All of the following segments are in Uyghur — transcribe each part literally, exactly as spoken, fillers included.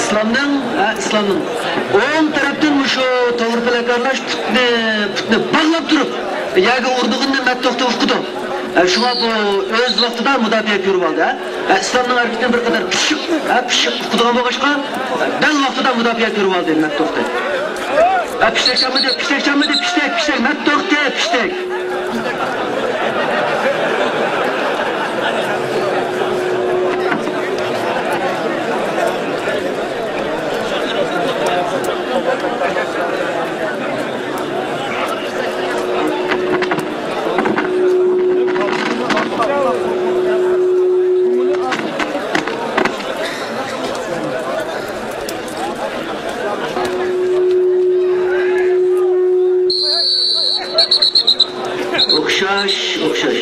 ئىسلامنىڭ، ھە، ئىسلامنىڭ ئوڭ تەرەپتىن مۇشۇ توغرا پەلەك ئارىلاش پۇتنى، پۇتنى باغلاپ تۇرۇپ، يەرگە ئۇرىدىغىنىنى مەتتوقتا ئۇقىدۇ. ھە، شۇڭا بۇ ئۆز ۋاقتىدا مۇداپىئە كۆرۈۋالدى، ھە. ھە، ئىسلامنىڭ ھەرىكىتىنى بىر قەدەر پىششىق، ھە، پىششىق ئۇقىدىغان بولغاچقا، دەل ۋاقتىدا مۇداپىئە كۆرۈۋالدى مەتتوقتا. ھە، پىشتەك چالمىدى، پىشتەك چالمىدى، پىشتەك، پىشتەك، مەتتوقتا، پىشتەك. ئوخشاش، ئوخشاش.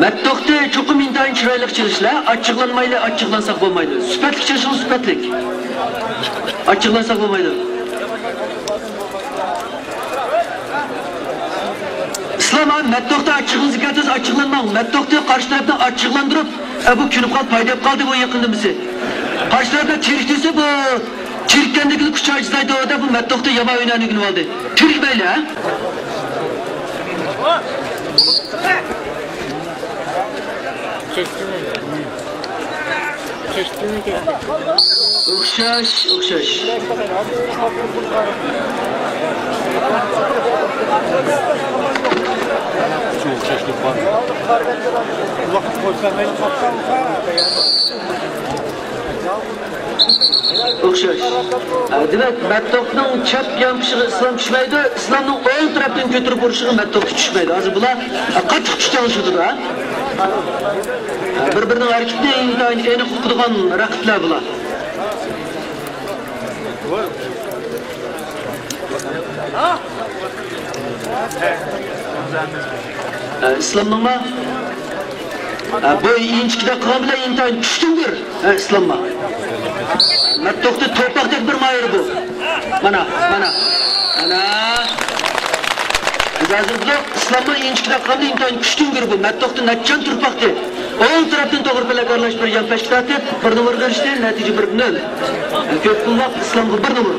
مەتتوقتا چوقۇم ئىنتايىن چىرايلىق چېلىشلا، ئاچچىقلانمايلى، ئاچچىقلانساق بولمايدۇ. سۈپەتلىك چېلىشىڭىز سۈپەتلىك. ئاچچىقلانساق بولمايدۇ. ئىسلام ئاغا، مەتتوقتا ئاچچىقىڭىزنى كەلتۈرسە ئاچچىقلانماڭ. مەتتوقتا قارشى تەرەپنى ئاچچىقلاندۇرۇپ، ئە، بۇ كۆنۈپ قالدى، پايدا ئېلىپ قالدى بۇ يېقىندىن بىسى. قارشى تەرەپنى تىرىك دېسە، بۇ تىرىككەندىكىنى كۈچ ئاجىزلايدۇ دەپ، بۇ مەتتوقتا يامان ئوينارنى ئۆگىنىۋالدى. تىرىكمەيلى، ھە؟ ئوخشاش، ئوخشاش. ئوخشاش. ھە، دېمەك، مەتتوقنىڭ چەپ يانپىشىغا ئىسلام چۈشمەيدۇ، ئىسلامنىڭ ئوڭ تەرەپتىن كۆتۈرۈپ ئۇرۇشىغا مەتتوق چۈشمەيدۇ. ھازىر بۇلار، ھە، قاتتىق كۈچ تەڭلىشىۋاتىدۇ، ھە. ھە، بىر-بىرىنىڭ ھەرىكىتىنى ئىنتايىن ئېنىق ئۇقىدىغان رەقىبلەر بۇلار. ئە، ئىسلامنىڭما؟ ئە، بۇ ئىنچىكىدە قىلغان بىلەن ئىنتايىن كۈچتۈڭدۇر. ئە، ئىسلامما؟ مەتتوقتا توپاقتەك بىر ماھىر بۇ. مانا، مانا، مانا. بىز ھازىر بۇ ئىسلامما ئىنچىكىدە قىلغان بىلەن ئىنتايىن كۈچتۈڭدۇر بۇ. مەتتوقتا نەچچان تۇرپاقتى. ئوڭ تەرەپتىن توغرا پەلەك ئارىلاش بىر يانپەشكە تارتىپ، بىر نومۇرغا ئېرىشتى، نەتىجە بىر نۆل. كۆپ قىلماق ئىسلامغا بىر نومۇر.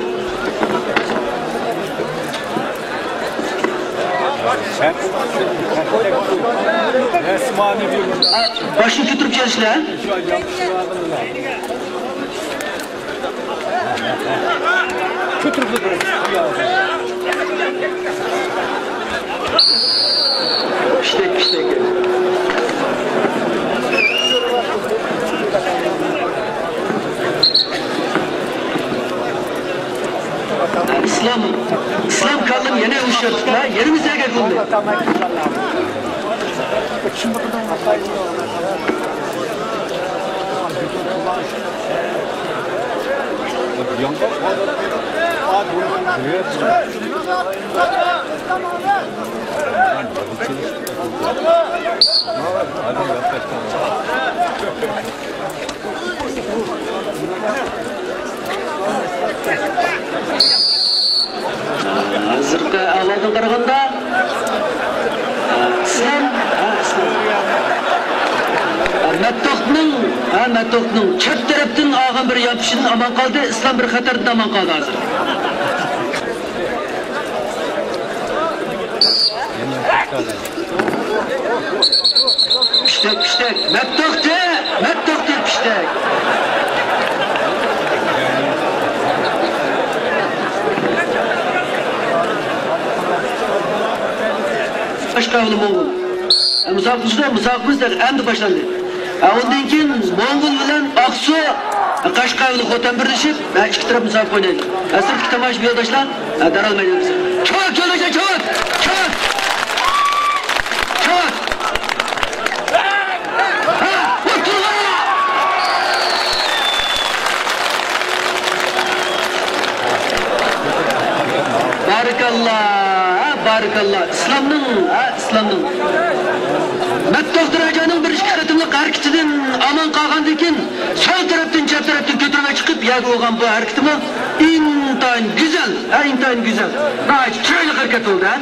باشنى كۆتۈرۈپ كېلىشلە. پىشتەك، پىشتەك. ئىسلام، ئىسلام كاللىم يەنە ئۇششاپ، يەنە مىسەگە قىلدى. ھازىرقى ئەھۋالدىن قارىغاندا، ئىسلام، ھە، ئىسلام. مەتتوقنىڭ، ھە، مەتتوقنىڭ چەت تەرەپتىن ئالغان بىر يانپىشىدىن ئامان قالدى، ئىسلام بىر خەتەردىن ئامان قالدى ھازىر. پىشتەك، پىشتەك، مەتتوقتى، مەتتوقتى، پىشتەك. قەشقەر بىلەن موڭغۇل. مۇسابىقىمىز، مۇسابىقىمىز ئەمدى باشلاندى. ھە، ئۇندىن كېيىن موڭغۇل بىلەن ئاقسۇ، قەشقەر بىلەن خوتەن بىرلىشىپ، ھە، ئىككى تەرەپ مۇسابىقە ئوينايدۇ. ھە، سىرتقى تاماشىبىن يولداشلار، ھە، دەرھال مەيدانغا كىرسۇن. چاۋاك يولداشلار، چاۋاك! چاۋاك! چاۋاك! ھە، ئۇتتۇرغا! بارىكاللا، ھە، بارىكاللا. ئىسلامنىڭ، ھە، ئىسلامنىڭ مەتتوق دەرەجەنىڭ بىر ئىككى قېتىملىق ھەرىكىتىدىن ئامان قالغاندىن كېيىن، سول تەرەپتىن، چەپ تەرەپتىن كۆتۈرۈلۈپ چىقىپ، يەرگە ئۇرغان بۇ ھەرىكىتىمۇ ئىنتايىن گۈزەل، ھە، ئىنتايىن گۈزەل. ناھايىتى چىرايلىق ھەرىكەت بولدى، ھە.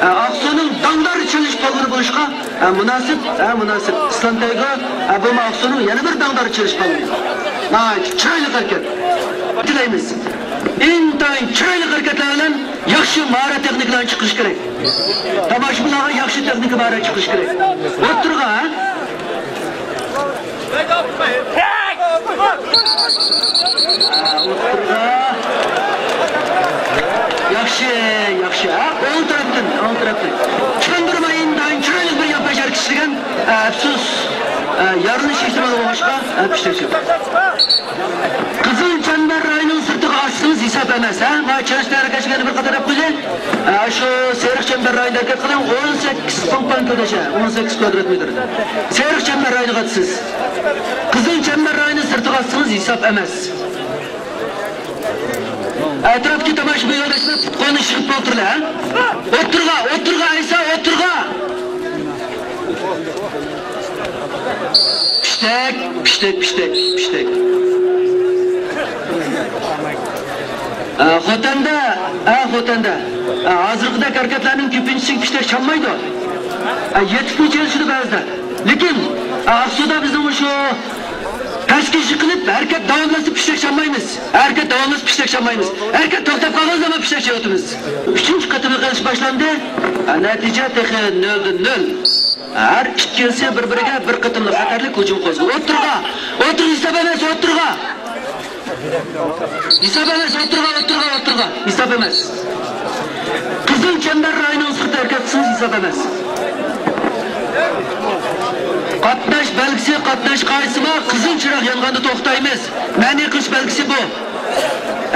ھە، ئاقسۇنىڭ داڭدار چېلىش پالۋىنى بولۇشقا، ھە، مۇناسىپ، ھە، مۇناسىپ. ئىسلام تەيگا، ھە، بۇمۇ ئاقسۇنىڭ يەنە بىر داڭدار چېلىش پالۋىنى. ناھايىتى چىرايلىق ھەرىكەت. تىلەيمىز. ئىنتايىن چىرايلىق ھەرىكەتلەر بىلەن ياخشى ماھارەت تېخنىكىلارنى چىقىرىش كېرەك. تاماشىبىنلارغا ياخشى تېخنىكا ماھارەت چىقىرىش كېرەك. ئوتتۇرىغا، ھە؟ ئوتتۇرىغا. ياخشى، ياخشى. ھە، ئوڭ تەرەپتىن، ئوڭ تەرەپتىن. چاندۇرما ئىنتايىن چىرايلىق بىر يانپەش ھەرىكىتى ئىشلىگەن. ئە، ئەپسۇس، ئە، يارىلىنىش ئېھتىمالى بولغاچقا، ئە، پىشتەكچى. قىزىل چەمبەر رايىنىڭ سىرتىغا ئاتسىڭىز ھېساب ئەمەس، ھە؟ ما چېلىشتا ھەرىكەتچىلەرنى بىر قاتار دەپ قويدى. ئە، شۇ سېرىق چەمبەر رايىنى ھەرىكەت قىلىڭ، ئون سەككىز پىڭ پان كۆلدەشە، ئون سەككىز كۋادرات مېتىر. سېرىق چەمبەر رايىنىغا ئاتىسىز. قىزىل چەمبەر رايىنى سىرتىغا ئاتسىڭىز ھېساب ئەمەس. ئەتراپتىكى تاماشىبىن يولداشلار پۇت-قولنى شىغىپ ئولتۇرلا، ھە؟ ئوتتۇرىغا، ئوتتۇرىغا، ئەيسا، ئوتتۇرىغا! پىشتەك، پىشتەك، پىشتەك، پىشتەك. ئە، خوتەندە، ئە، خوتەندە. ئە، ھازىرقىدەك ھەرىكەتلەرنىڭ كۆپىنچىسىگە پىشتەك چانمايدۇ. ئە، يېتىپمۇ چېلىشىدۇ بەزىدە. لېكىن، ئە، ئاقسۇدا بىزنىڭ مۇشۇ پەسكىشى قىلىپ، ھەرىكەت داۋاملاشسا پىشتەك چانمايمىز. ھەرىكەت داۋاملاشسا پىشتەك چانمايمىز. ھەرىكەت توختاپ قالغان زامان پىشتەك چېلىۋاتىمىز. ئۈچىنچى قېتىملىق ئېلىش باشلاندى. ئە، نەتىجە تېخى نۆلدىن نۆل. ھەر ئىككىلىسى بىر-بىرىگە بىر قېتىملىق خەتەرلىك ھۇجۇم قوزغىدى. ئوتتۇرىغا! ئوتتۇرىغا! ھېساب ئەمەس، ئوتتۇرىغا! ھېساب ئەمەس، ئوتتۇرىغا، ئوتتۇرىغا، ئوتتۇرىغا! ھېساب ئەمەس. قىزىل چەمبەر رايىنىڭ سىرتىدا ھەرىكەت قىلسىڭىز ھېساب ئەمەس. قاتناش بەلگىسى، قاتناش قائىدىسى بار، قىزىل چىراغ يانغاندا توختايمىز. مەنئى قىلىش بەلگىسى بۇ.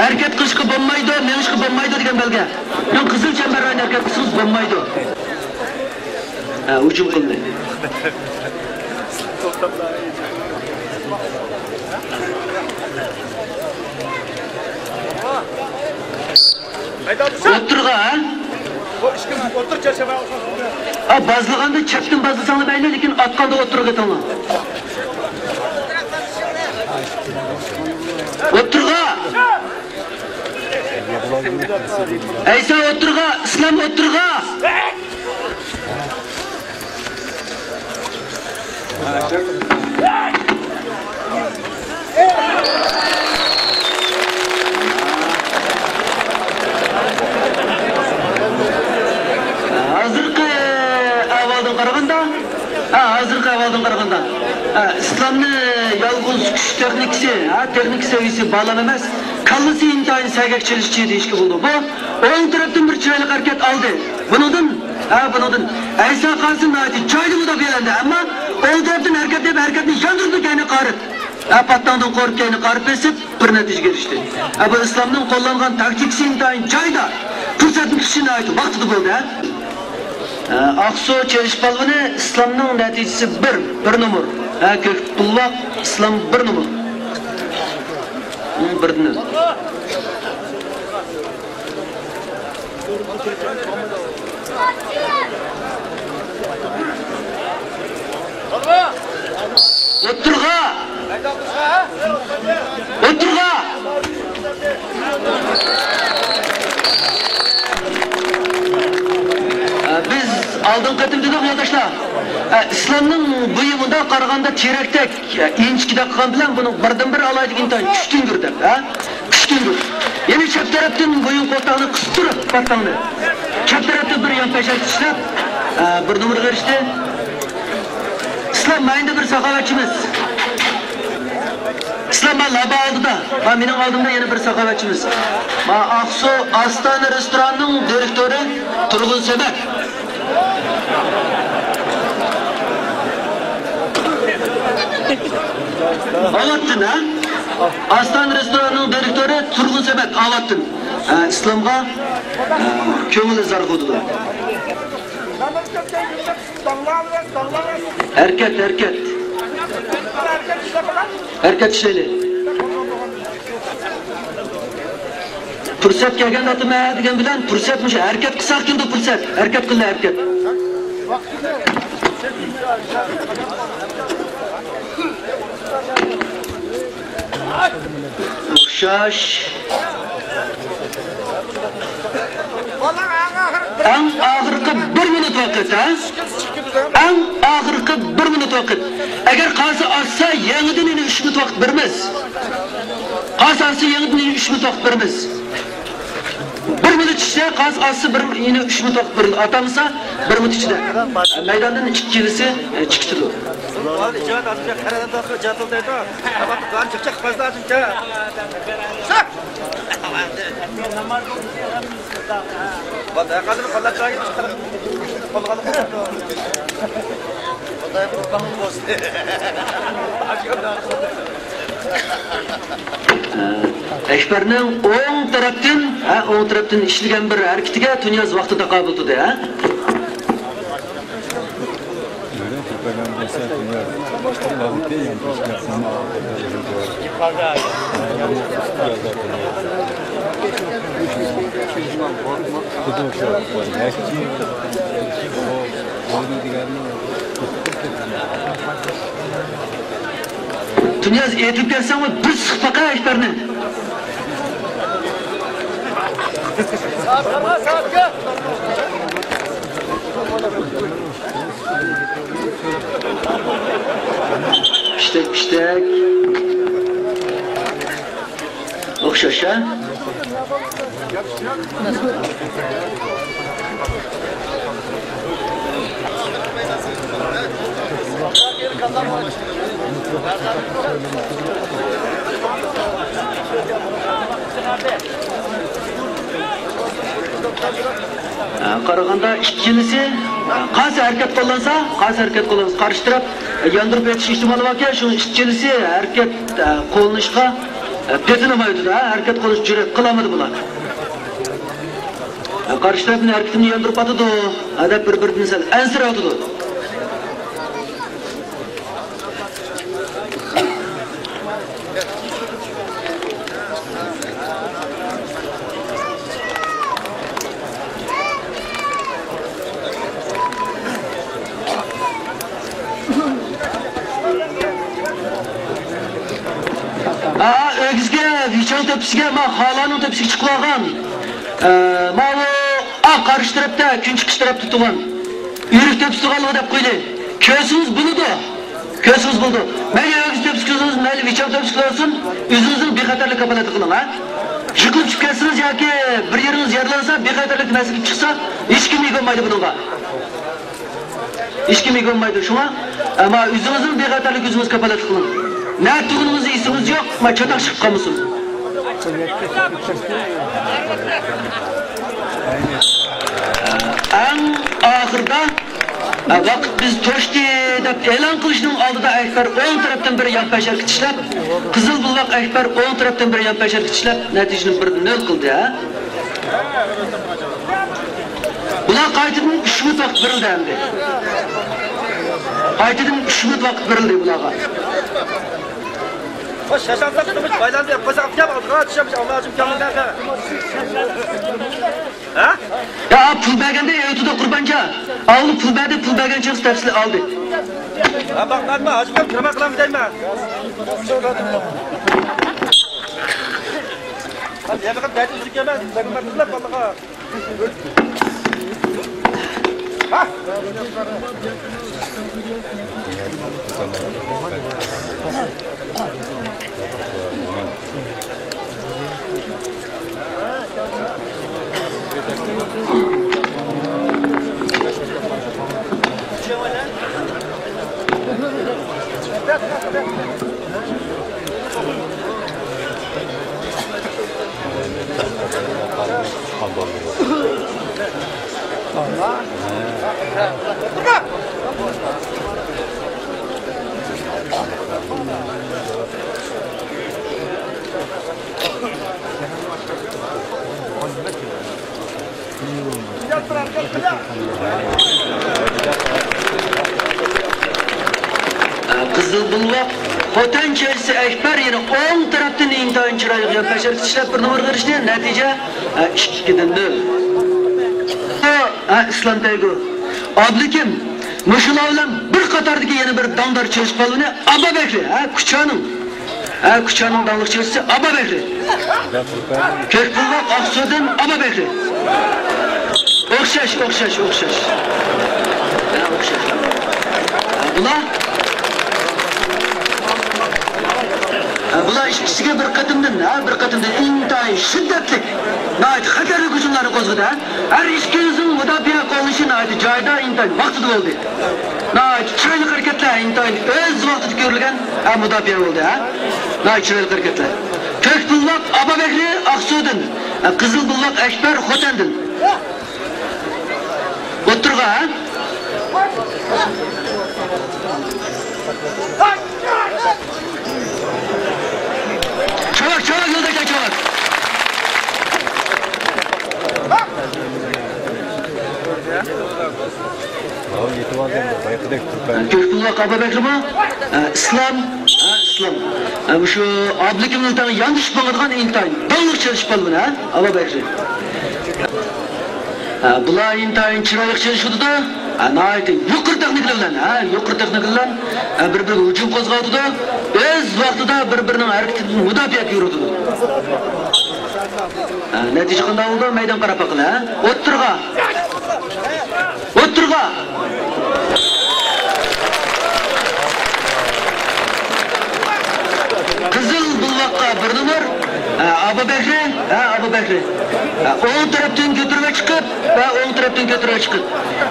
ھەرىكەت قىلىشقا بولمايدۇ، مېڭىشقا بولمايدۇ دېگەن بەلگە. يوق، قىزىل چەمبەر رايىدا ھەرىكەت قىلسىڭىز بولمايدۇ. ھە، ھۇجۇم قىلدى. ئوتتۇرىغا، ھە؟ ئا، بازلىغاندا چەتتىن بازلىساڭلار مەيلى، لېكىن ئاتقاندا ئوتتۇرىغا ئېتىڭلار. ئوتتۇرىغا! ئەيسا ئوتتۇرىغا، ئىسلام ئوتتۇرىغا! ھازىرقى ئەھۋالدىن قارىغاندا، ھە، ھازىرقى ئەھۋالدىن قارىغاندا، ھە، ئىسلامنى يالغۇز كۈچ تېخنىكىسى، ھە، تېخنىكا سەۋىيىسى بالا ئەمەس، كاللىسى ئىنتايىن سەگەك چېلىشچى دېيىشكە بولىدۇ. بۇ ئوڭ تەرەپتىن بىر چىرايلىق ھەرىكەت ئالدى. بۇنىڭدىن، ھە، بۇنىڭدىن ئەيسا قاسىم ناھايىتى جايىدا مۇداپىئەلەندى، ئەمما ئوڭ تەرەپتىن ھەرىكەت دەپ ھەرىكەتنى ياندۇردى كەينىگە قارىتىپ. ھە، پاتتاڭدىن قورقۇپ كەينىگە قارىتىپ بېسىپ، بىر نەتىجىگە ئېرىشتى. ھە، بۇ ئىسلامنىڭ قوللانغان تاكتىكىسى ئىنتايىن جايىدا، پۇرسەتنى تۇتۇشى ناھايىتى ۋاقتىدا بولدى، ھە. ھە، ئاقسۇ چېلىش پالۋىنى ئىسلامنىڭ نەتىجىسى بىر، بىر نومۇر. ھە، كۆك بۇلۋاق ئىسلام بىر نومۇر. ھە، بىردىن ئۆتتى. ئوتتۇرىغا! ئوتتۇرىغا! ئە، بىز ئالدىنقى قېتىم دېدۇق، يولداشلار. ئە، ئىسلامنىڭ بويى مۇنداق قارىغاندا تېرەكتەك، ئە، ئىنچىكىدەك قىلغان بىلەن بۇنىڭ بىردىنبىر ئالاھىدىلىكى ئىنتايىن كۈچتۈڭگۈر دەپ، ھە؟ كۈچتۈڭگۈر. يەنە چەپ تەرەپتىن بويۇن قولتۇقنى قىستۇرۇپ، پاتتاڭنى. چەپ تەرەپتىن بىر يانپەشەك ئىشلەپ، ئە، بىر نومۇرغا ئېرىشتى. ئىسلام، مايىندا بىر ساخاۋەتچىمىز. ئىسلام، ما لابا ئالدىدا، ما مېنىڭ ئالدىمدا يەنە بىر ساخاۋەتچىمىز. ما ئاقسۇ ئاستانە رېستورانىنىڭ دىرېكتورى تۇرغۇن سەمەت. ئاۋاتتىن، ھە؟ ئاستانە رېستورانىنىڭ دىرېكتورى تۇرغۇن سەمەت، ئاۋاتتىن. ھە، ئىسلامغا، ھە، كۆڭۈل ئىزھار قىلدى. ھەرىكەت، ھەرىكەت. ھەرىكەت ئىشلەيلى. پۇرسەت كەلگەندە ئاتىمەن دېگەن بىلەن پۇرسەت مۇشۇ. ھەرىكەت قىلساق كېلىدۇ پۇرسەت. ھەرىكەت قىلدى، ھەرىكەت. ئوخشاش. ئەڭ ئاخىرقى بىر مىنۇت ۋاقىت، ھە؟ ئەڭ ئاخىرقى بىر مىنۇت ۋاقىت. ئەگەر قازا ئاتسا، يېڭىدىن يەنە ئۈچ مىنۇت ۋاقىت بېرىمىز. قازا ئاتسا، يېڭىدىن يەنە ئۈچ مىنۇت ۋاقىت بېرىمىز. بىر مىنۇت ئىچىدە قازا ئاتسا، بىر، يەنە ئۈچ مىنۇت ۋاقىت بېرىلىدۇ. ئاتالمىسا، بىر مىنۇت ئىچىدە مەيداندىن ئىككىلىسى، ئە، چىقىشىدۇ. ئەكبەرنىڭ ئوڭ تەرەپتىن، ھە، ئوڭ تەرەپتىن ئىشلىگەن بىر ھەرىكىتىگە تۇنىياز ۋاقتىدا تاقابىل تۇردى، ھە. تۇنىياز ئېتىلىپ كەتسەڭمۇ بىر سىقىپ باقە ئەكبەرنى. پىشتەك، پىشتەك. ئوخشاش، ھە؟ قارىغاندا ئىككىلىسى قايسى ھەرىكەت قوللانسا، قايسى ھەرىكەت قوللانسا، قارشى تەرەپ ياندۇرۇپ ئېتىش ئېھتىمالى باركەن، شۇ ئىككىلىسى ھەرىكەت قوللىنىشقا پېتىنالمايۋاتىدۇ، ھەرىكەت قوللىنىش جۈرئەت قىلالمىدى بۇلار. قارشى تەرەپنىڭ ھەرىكىتىنى ياندۇرۇپ ئاتىدۇ، دەپ بىر-بىرىدىن سەل ئەنسىرەۋاتىدۇ. ئا، ئۆگزىگە، ۋىچاڭ تۆپىسىگە، ما خالانىڭ تۆپىسىگە چىقىۋالغان. ئە، ماۋۇ، ئا، قارشى تەرەپتە، كۈن چىقىش تەرەپتە تۇرغان ئۆرۈك تۆپىسى تۇرغانلىقىنى دەپ قويدى. كۆرسىڭىز بولىدۇ. كۆرسىڭىز بولىدۇ. مەيلى ئۆگزە تۆپىسى كۆرسىڭىز، مەيلى ۋىچاڭ تۆپىسى كۆرسۇن، ئۆزىڭىزنىڭ بىخەتەرلىك كاپالەتلىك قىلىڭ، ھە؟ يىقىلىپ چۈشۈپ كەتسىڭىز ياكى بىر يېرىڭىز يارىلانسا، بىخەتەرلىك مەسىلىسى چىقسا، ھېچكىم ئىگە بولمايدۇ بۇنىڭغا. ھېچكىم ئىگە بولمايدۇ. شۇڭا، ئەمما ئۆزىڭىزنىڭ بىخەتەرلىكىگە ئۆزىڭىز كاپالەتلىك قىلىڭ. نەدە تۇرغىنىڭىزنى ئېسىڭىز يوق، ما چاتاق چىقىپ قالمىسۇن. ئەڭ ئاخىرىدا، ۋاقىت بىز توشتى دەپ ئېلان قىلىشنىڭ ئالدىدا ئەكبەر ئوڭ تەرەپتىن بىر يانپەش ھەرىكىتى ئىشلەپ، قىزىل بولماق ئەكبەر ئوڭ تەرەپتىن بىر يانپەش ھەرىكىتى ئىشلەپ، نەتىجىنى بىر نۆل قىلدى، ھە؟ بۇلار قايتىدىن ئۈچ مىنۇت ۋاقىت بېرىلدى ئەمدى. قايتىدىن ئۈچ مىنۇت ۋاقىت بېرىلدى بۇلارغا. خوش، شاشانساق تۇرمۇش بايلاندى. قوزاق ياپ، ئالدىغا چۈشەمىش، ئاللاجىم كەلمىگەن. ھە؟ يا، پۇل بەرگەندە ئېيتىدۇ قۇربانجان. ئاۋۇ پۇل بەردى، پۇل بەرگەن چېغىز تەپسىلىي ئالدى. ھە، باقمادىمەن، ھاجىم كىرمە قىلامدۇ دەيمەن. ھە، يەنە بىر قېتىم بەردى، ئۈزۈك يەمە، بەرمە، بەرمە، بالىغا. قىزىل بولماق خوتەن چېۋىسى ئەكبەر يەنە ئوڭ تەرەپتىن ئىنتايىن چىرايلىق يانپەش ھەرىكىتى ئىشلەپ بىر نومۇرغا ئېرىشتى. نەتىجە، ئىككىدىن نۆل. ھە، ئىسلام تەيگۇ. ئابلىكىم، مۇشۇلار بىلەن بىر قاتاردىكى يەنە بىر داڭدار چېۋىش پالۋىنى ئابابەكرى، ھە، كۇچانىڭ. ھە، كۇچانىڭ داڭلىق چېۋىشچىسى ئابابەكرى. كۆك پۇللۇق ئاقسۇدىن ئابابەكرى. ئوخشاش، ئوخشاش، ئوخشاش. ھە، ئوخشاش. ھە، بۇلار، ھە، بۇلار ئىككىسىگە بىر قېتىمدىن، ھە، بىر قېتىمدىن ئىنتايىن شىددەتلىك، ناھايىتى خەتەرلىك ھۇجۇملارنى قوزغىدى، ھە. ھەر ئىككىلىسىنىڭ مۇداپىئە قوللىشى ناھايىتى جايىدا، ئىنتايىن ۋاقتىدا بولدى. ناھايىتى چىرايلىق ھەرىكەتلەر، ئىنتايىن ئۆز ۋاقتىدا كۆرۈلگەن، ھە، مۇداپىئە بولدى، ھە. ناھايىتى چىرايلىق ھەرىكەتلەر. كۆك بۇلۋاق ئابابەكرى ئاقسۇدىن، ھە، قىزىل بۇلۋاق ئەكبەر خوتەندىن. ئوتتۇرىغا، ھە؟ چاۋاك، چاۋاك، يولداشلار، چاۋاك. كۆك بۇلۋاق ئابابەكرىمۇ؟ ھە، ئىسلام. ھە، ئىسلام. ھە، مۇشۇ ئابلىكىمنىڭ تەڭ ياندىشىپ ماڭىدىغان ئىنتايىن داڭلىق چېلىش پالۋىنى، ھە، ئابابەكرى. ھە، بۇلار ئىنتايىن چىرايلىق چېلىشىۋاتىدۇ. ھە، ناھايىتى يۇقىرى تېخنىكا بىلەن، ھە، يۇقىرى تېخنىكا بىلەن، ھە، بىر-بىرىگە ھۇجۇم قوزغاۋاتىدۇ. ئۆز ۋاقتىدا بىر-بىرىنىڭ ھەرىكىتىدىن مۇداپىئە كۆرۈۋاتىدۇ. ھە، نەتىجە قانداق بولىدۇ؟ مەيدان قاراپ باقىلى، ھە. ئوتتۇرىغا. ئوتتۇرىغا. قىزىل بۇلۋاققا بىر نومۇر. ھە، ئابابەكرى، ھە، ئابابەكرى. ھە، ئوڭ تەرەپتىن كۆتۈرۈۋە چىقىپ، ھە، ئوڭ تەرەپتىن كۆتۈرۈۋە چىقىپ.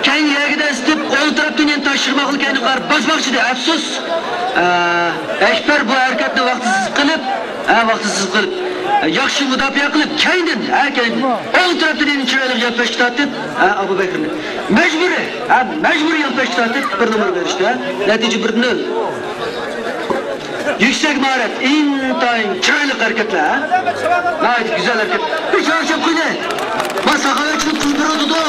كەينى يەرگە دەسسىتىپ، ئوڭ تەرەپتىن يەنە تاشلىماقلا كەينىگە قاراپ باسماقچىدى. ئەپسۇس. ھە، ئەكبەر بۇ ھەرىكەتنى ۋاقتىسىز قىلىپ، ھە، ۋاقتىسىز قىلىپ، ھە، ياخشى مۇداپىئە قىلىپ، كەينىدىن، ھە، كەينىدىن ئوڭ تەرەپتىن يەنە چىرايلىق يانپاشقا تارتىپ، ھە، ئابۇبەكرىنى مەجبۇرىي، ھە، مەجبۇرىي يانپاشقا تارتىپ بىر نومۇر بېرىشتە، ھە، نەتىجە بىر نۆل. يۈكسەك ماھارەت، ئىنتايىن چىرايلىق ھەرىكەتلەر، ھە. ناھايىتى گۈزەل ھەرىكەت. بىر چاۋاك چاپقىنى. ما ساخاۋەتچىمۇ پۇل بېرىۋاتىدۇ.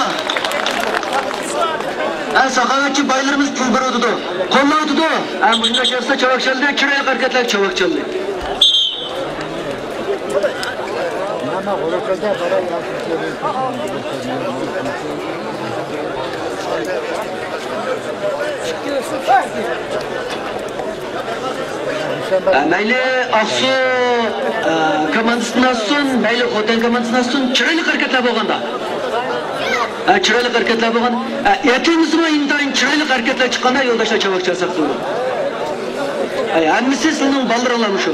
ھە، ساخاۋەتچى بايلىرىمىز پۇل بېرىۋاتىدۇ. قوللاۋاتىدۇ. ھە، مۇشۇنداق چالسا چاۋاك چالدى، چىرايلىق ھەرىكەتلەر چاۋاك چالدى. ئە، مەيلى ئاقسۇ، ئە، كوماندىسىدىن ئاتسۇن، مەيلى خوتەن كوماندىسىدىن ئاتسۇن، چىرايلىق ھەرىكەتلەر بولغاندا. ئە، چىرايلىق ھەرىكەتلەر بولغان. ئە، ئېتىلمىسىمۇ ئىنتايىن چىرايلىق ھەرىكەتلەر چىققاندا يولداشلار چاۋاك چالساق بولىدۇ. ئە، ھەممىسى سىلىنىڭ بالىلىرىڭلارمۇ شۇ.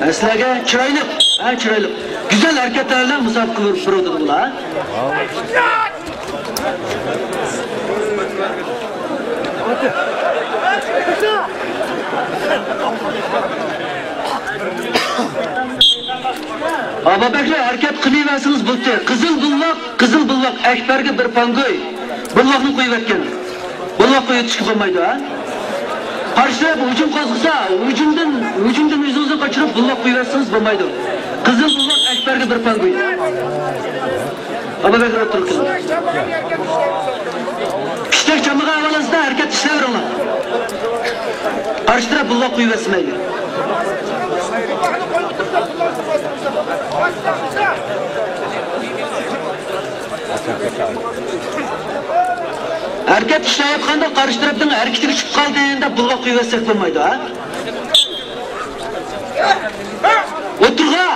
ئە، سىلەرگە چىرايلىق، ئە، چىرايلىق، گۈزەل ھەرىكەتلەر بىلەن مۇسابىقە بېرىپ بېرىۋاتىدۇ بۇلار. ئابابەكرى ھەرىكەت قىلىۋەرسىڭىز بولدى. قىزىل بۇلۋاق، قىزىل بۇلۋاق ئەكبەرگە بىر پانگوي بۇلۋاقنى قويۇۋەتكەن. بۇلۋاق قويۇۋېتىشكە بولمايدۇ، ھە؟ قارشى تەرەپ ھۇجۇم قوزغىسا، ھۇجۇمدىن، ھۇجۇمدىن ئۆزىڭىزنى قاچۇرۇپ، بۇلۋاق قويۇۋەتسىڭىز بولمايدۇ. قىزىل بۇلۋاق ئەكبەرگە بىر پانگوي. ئابابەكرى ئوتتۇرىغا كېلىڭ. پىشتەك چامىغا ھاۋالىسىدا ھەرىكەت ئىشلەۋېرىڭلار. قارشى تەرەپ بۇلۋاق قويۇۋەتسە مەيلى. ھەرىكەت ئىشلەۋاتقاندا قارشى تەرەپنىڭ ھەرىكىتىگە چۈشۈپ قالدى دەپ بۇلغا قويۇۋەتسەك بولمايدۇ، ھە؟ ئوتتۇرىغا!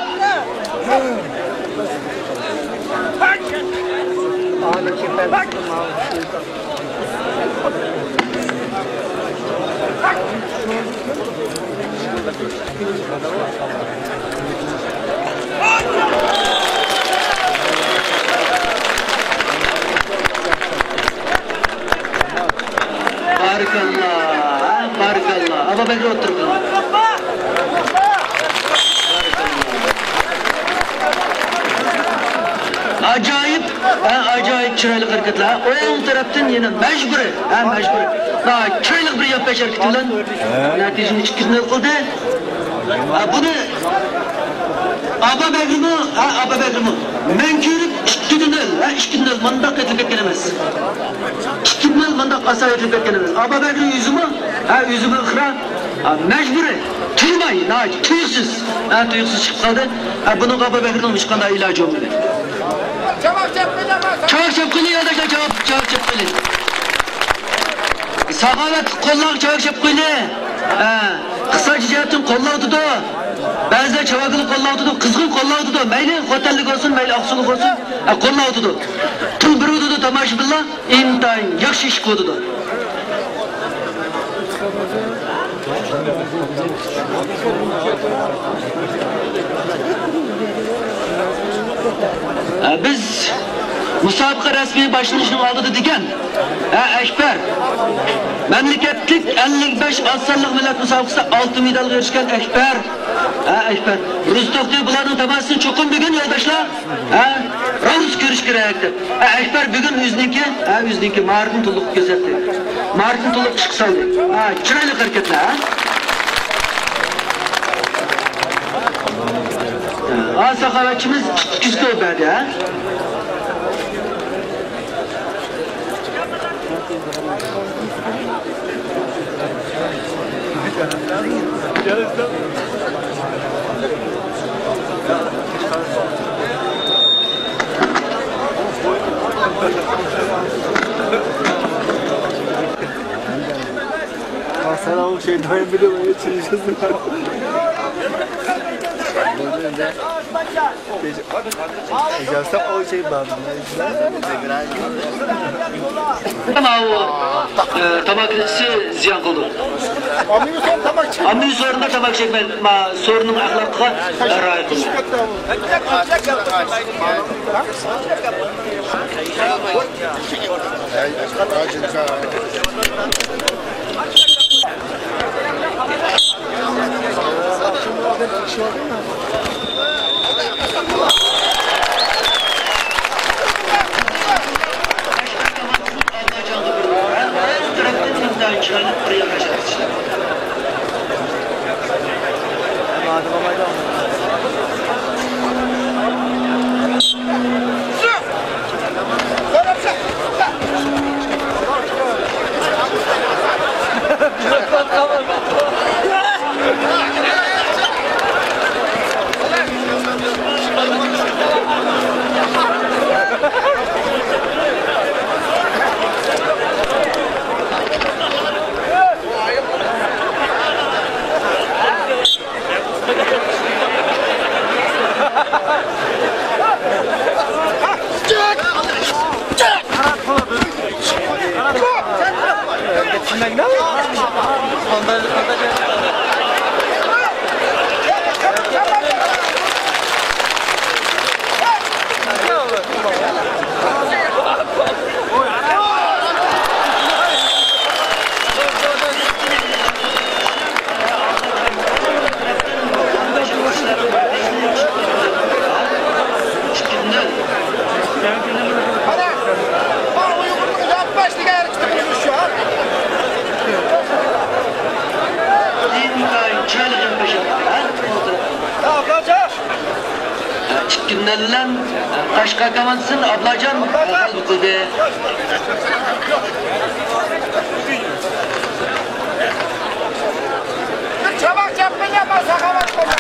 بارىكاللا، بارىكاللا. ئابابەكرى ئوتتۇرىغا. ئاجايىپ، ھە، ئاجايىپ چىرايلىق ھەرىكەتلەر. ئوڭ تەرەپتىن يەنە مەجبۇرىي، ھە، مەجبۇرىي. ناھايىتى چىرايلىق بىر يانپاش ھەرىكىتى بىلەن نەتىجىنى ئىككى نۆل قىلدى. ھە، بۇنى ئابابەكرىمۇ، ھە، ئابابەكرىمۇ مەن كۆرۈپ ئىككى نۆل، ھە، ئىككى نۆل مانداق ئېتىلىپ كەتكەن ئەمەس. ئىككى نۆل مانداق ئاسان ئېتىلىپ كەتكەن ئەمەس. ئابابەكرى ئۆزىمۇ، ھە، ئۆزىمۇ ئىقرار. ھە، مەجبۇرىي، تۇيماي، ناھايىتى تۇيۇقسىز، ھە، تۇيۇقسىز چىقىپ قالدى. ھە، بۇنىڭغا ئابابەكرىنىڭ ھېچقانداق ئىلاجى بولمىدى. چاۋاك چاپقىلى، يولداشلار، چاۋاك، چاۋاك چاپقىلى. ساخاۋەتلىك قوللارغا چاۋاك چاپقىلى. ھە، ئىقتىسادىي جەھەتتىن قوللاۋاتىدۇ. بەزىلەر چاۋاكىنى قوللاۋاتىدۇ، قىزغىن قوللاۋاتىدۇ. مەيلى خوتەنلىك بولسۇن، مەيلى ئاقسۇلۇق بولسۇن، ئە، قوللاۋاتىدۇ. تىل بېرىۋاتىدۇ تاماشىبىنلار، ئىنتايىن ياخشى ئىش قىلىۋاتىدۇ. ئە، بىز مۇسابىقە رەسمىي باشلىنىشنىڭ ئالدىدا دېگەن، ھە، ئەكبەر. مەملىكەتلىك ئەللىك بەش ئاز سانلىق مىللەت مۇسابىقىسىدە ئالتە مېدالغا ئېرىشكەن ئەكبەر. ھە، ئەكبەر. روزى توختى بۇلارنىڭ تاماشىسىنى چوقۇم بۈگۈن يولداشلار، ھە، راۋۇس كۆرۈش كېرەك دەپ. ھە، ئەكبەر بۈگۈن ئۆزىنىڭكى، ھە، ئۆزىنىڭكى ماھارىتىنى تولۇق كۆرسەتتى. ماھارىتىنى تولۇق ئىشقا سالدى. ھە، چىرايلىق ھەرىكەتلەر، ھە. ھە، ساخاۋەتچىمىز ئىككى يۈز كىلو بەردى، ھە. Sen o şeyden biliyorum, hiç. ماۋۇ، ئە، تاماكىچى زىيان قىلىدۇ. ئاممىۋى سورۇندا تاماكا چەكمەيدۇ. ما، سورۇننىڭ ئەخلاقىغا رىئايە قىلىدۇ. ئىككى كۈندىن بۇيان قەشقەر كوماندىسىنى ئابلاجان غەلىبە قىلدى. بىر چاۋاك چاپقىنى ياپما ساخاۋەت قىلدى.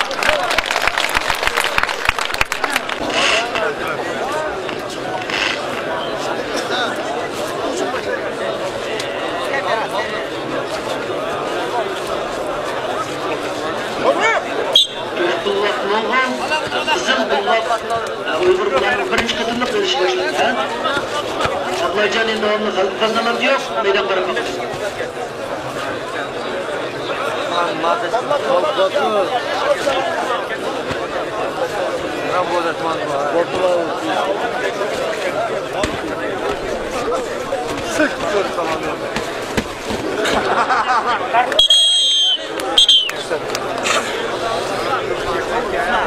قىزىل بولغان ئۇيغۇر بۇلارنىڭ بىرىنچى قېتىملىق ئېلىشى باشلاندى. ئابلاجان ئەمدى داۋاملىق غەلىبە قازىنالامدۇ يوق، مەيدان قاراپ باقىمىز.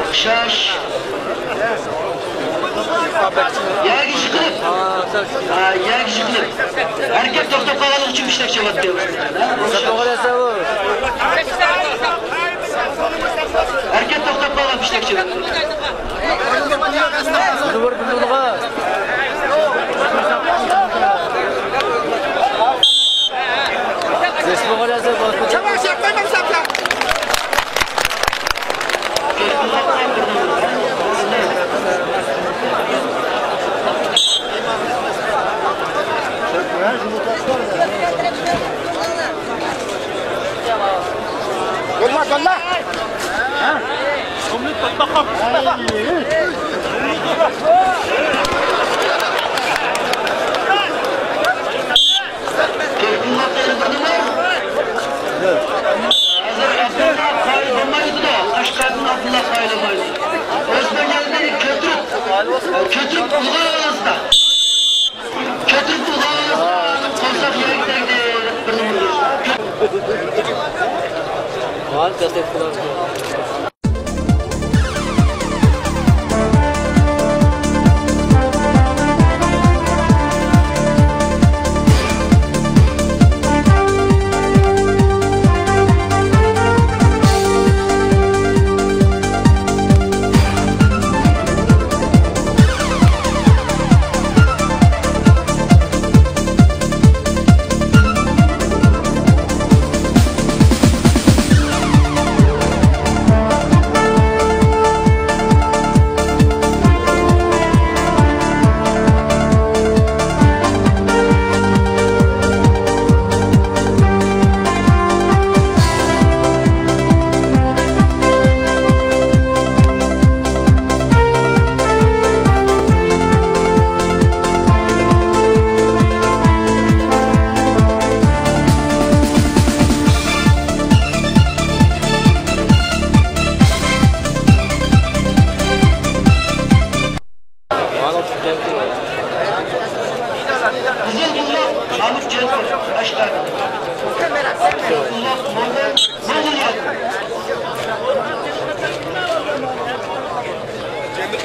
ئوخشاش. يەرگە يىقىلىپ. ھا، يەرگە يىقىلىپ. ھەرىكەت توختاپ قالغانلىقى ئۈچۈن پىشتەك چېلىۋەتتى. ھەرىكەت توختاپ قالغان پىشتەك چېلىۋەتتى. Yolla, yolla. كۆتۈرۈپ ئۇلغاڭلىسىدا. كۆتۈرۈپ ئۇلغاڭلىسىدا. قورساق يەرگە تەگدى دەپ بىر نومۇر.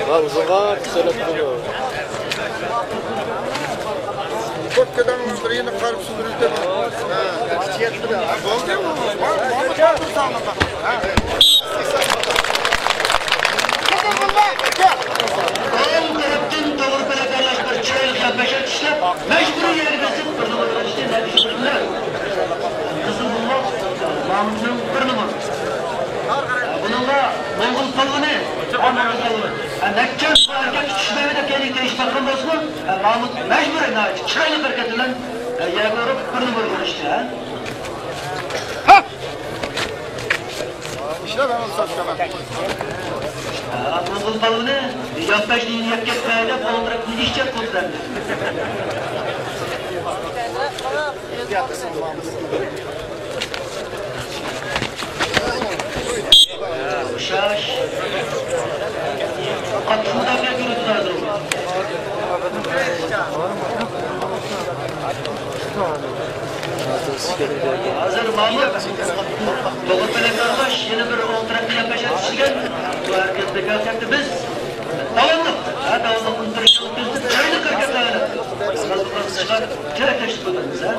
ۋاي، ئۇزۇنغا سۆيلەپ تۇرىدۇ. كۆپ كادامنىڭ بىر يىللىق قارىپ سۈپۈرۈلدى. بولدى، بار، بار، بار، بار، بار. ئايال تەرەپتىن توغرا پەلەكەرلەش بىر چىرايلىق ياپياشار ئىشلەپ، مەجبۇرىي يەرگە بېسىپ، بىر نومۇر قىلىشتى، نەتىجە بىلىنمەس. قىزىل بۇلغا مامۇتنىڭ بىر نومۇر. بۇنىڭغا موڭغۇل پالۋىنى، ھە، موڭغۇل پالۋىنى. ھە، نەچچە يىل بۇ ھەرىكەت چۈشمەيدۇ دەپ كەينىگە تېگىشىپ باققان بولسىمۇ، ھە، مامۇت مەجبۇرىي ناھايىتى چىرايلىق ھەرىكەت بىلەن، ھە، يەرگە ئۇرۇپ بىر نومۇر قىلىشتى، ھە. ئىشلەپ ھەم ساقلىما. ھە، موڭغۇل پالۋىنى ياپياش دېگىنى يەپ كەتمەي دەپ ئولتۇرۇپ نېمە ئىش چەت قىلدى ئەمدى. ئوخشاش. قاتتىق مۇداپىئە كۆرۈۋاتىدۇ ھازىر. ھازىر مامۇت توغرا پەلەككە ئالغاچ، يەنە بىر ئوڭ تەرەپكە ياپياشار چۈشۈرگەن. بۇ ھەرىكەتنى كۆرسەتتى. بىز داۋاملىق، ھە، داۋاملىق ئۇنتۇرۇشنى ئۆتكۈزۈپ، چىرايلىق ھەرىكەتلەر بىلەن قىزغىن تىلەكداشلىق بىلدۈرىمىز، ھە.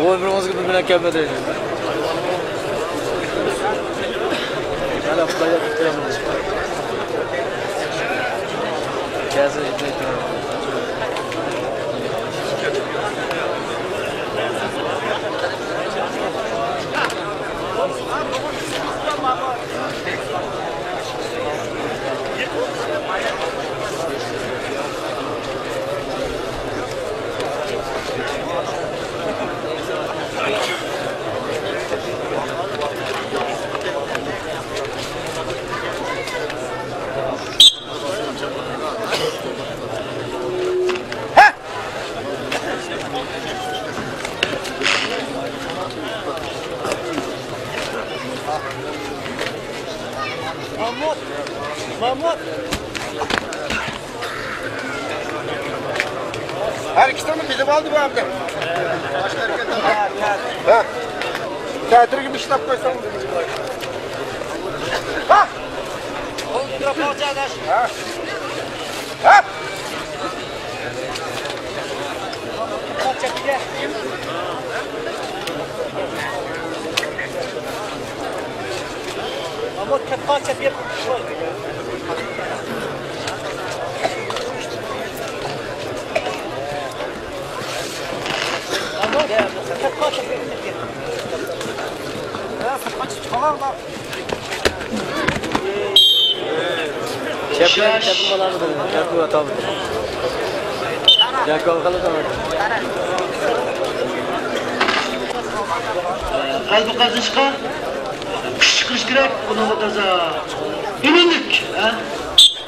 بۇ بىر ئوزۇق بىلەن كەلمىدى. ھەلە خۇدايدا كۈتۈۋېرىمىز. كەلسە يېتىۋېتىمىز. ھەر ئىككىسىنى بىلىپ ئالدى بۇ ئەمدى. ھە. تەتۈرگە بىشلاپ قويساڭ. ھە. ھە. ھە. غەلىبە قازىنىشقا كۈچ چىقىرىش كېرەك، بۇنىڭغا تازا ئۈنۈملۈك، ھە؟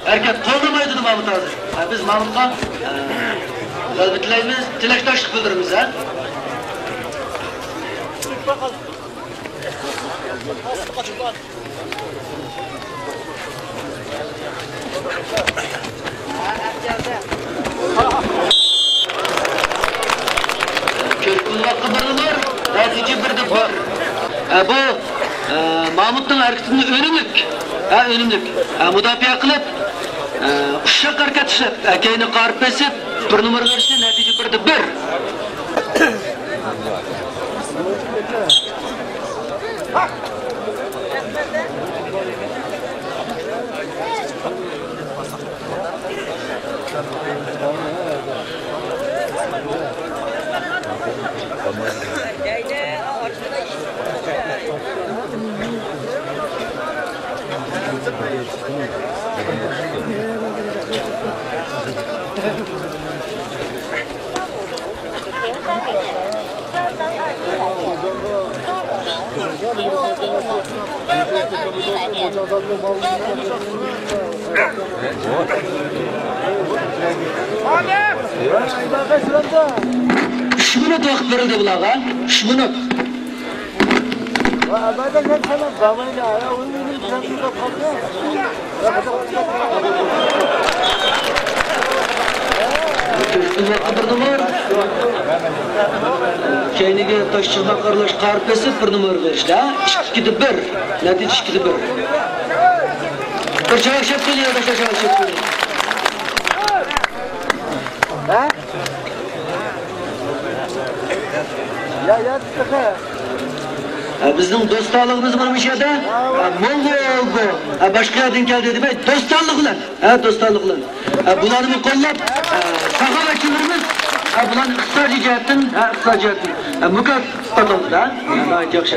ھەرىكەت قوللىمايدۇ مامۇت ھازىر. ھە، بىز مامۇتقا، ھە، غەلىبە تىلەيمىز، تىلەكداشلىق بىلدۈرىمىز، ھە؟ كۆرۈپ بولۇۋاتقان بىر نومۇر، نەتىجە بىردە بىر. ئە، بۇ، ئە، مامۇتنىڭ ھەرىكىتىدىن ئۈنۈملۈك. ھە، ئۈنۈملۈك. ھە، مۇداپىئە قىلىپ، ئە، ئۇششاق ھەرىكەت ئىشلەپ، ئە، كەينىگە قارىپ بېسىپ، بىر نومۇر بېرىشتە نەتىجە بىردە بىر. ئۈچ مىنۇت ۋاقىت بېرىلدى بۇلارغا. ئۈچ مىنۇت. كەينىگە تاش چىقماق ئارىلاش قارىپ بېسىپ بىر نومۇر بېرىشتە، ئىككىدە بىر. نەتىجە ئىككىدە بىر. بىر چاۋاك شەپتىلى يا باشقا چاۋاك شەپتىلى. ھە؟ يا، يا، تېخى. ھە، بىزنىڭ دوستانلىقىمىز مانا مۇشۇ يەردە. ھە، موڭغۇل بۇ. ھە، باشقا يەردىن كەلدى دېمەي، دوستانلىق بىلەن. ھە، دوستانلىق بىلەن. ھە، بۇلارنىمۇ قوللاپ، ھە، ساخاۋەتچىلىرىمىز، ھە، بۇلارنى ئىقتىسادىي جەھەتتىن، ھە، ئىقتىسادىي جەھەتتىن، ھە، مۇكاپاتلاندى، ھە، ناھايىتى ياخشى.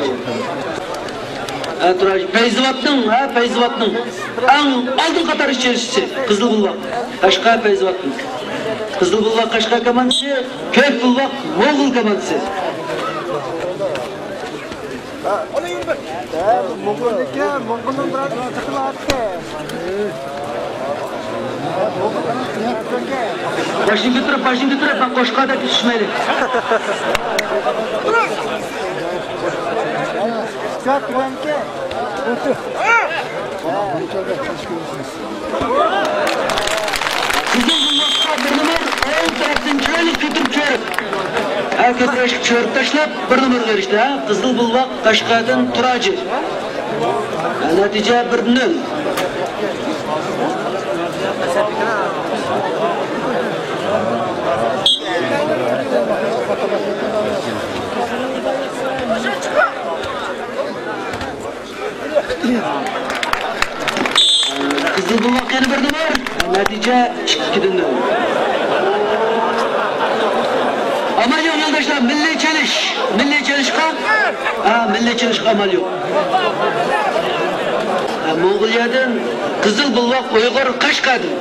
ھە، تۇراج، پەيزىۋاتنىڭ، ھە، پەيزىۋاتنىڭ ئەڭ ئالدىن قاتار ئىشچىسى، قىزىل بۇلۋاق، قەشقەر پەيزىۋاتنىڭ. قىزىل بۇلۋاق قەشقەر كوماندىسى، كۆك بۇلۋاق موڭغۇل كوماندىسى. ھە، بۇ موڭغۇلنىڭكى، موڭغۇلنىڭ بىرەر ئىككى خىل ئاتى. باشنى كۆتۈرۈپ، باشنى كۆتۈرۈپ، مەن قوشقاندەك چۈشمەيلى. قىزىل بۇلۋاققا بىر نومۇر، ئوڭ تەرەپتىن چۆرۈپ كۆتۈرۈپ چۆرۈپ. ھە، كۆتۈرۈپ چۆرۈپ تاشلاپ، بىر نومۇرغا ئېرىشتى، ھە. قىزىل بۇلۋاق قەشقەردىن تۇراجى. ھە، نەتىجە بىر نۆل. قىزىل بۇلۋاق يەنە بىر نومۇر. نەتىجە ئىككىدە نۆل. ئامال يوق يولداشلار، مىللىي چېلىش. مىللىي چېلىشقا، ھە، مىللىي چېلىشقا ئامال يوق. ھە، موڭغۇلىيەدىن قىزىل بۇلۋاق ئۇيغۇر قەشقەردىن.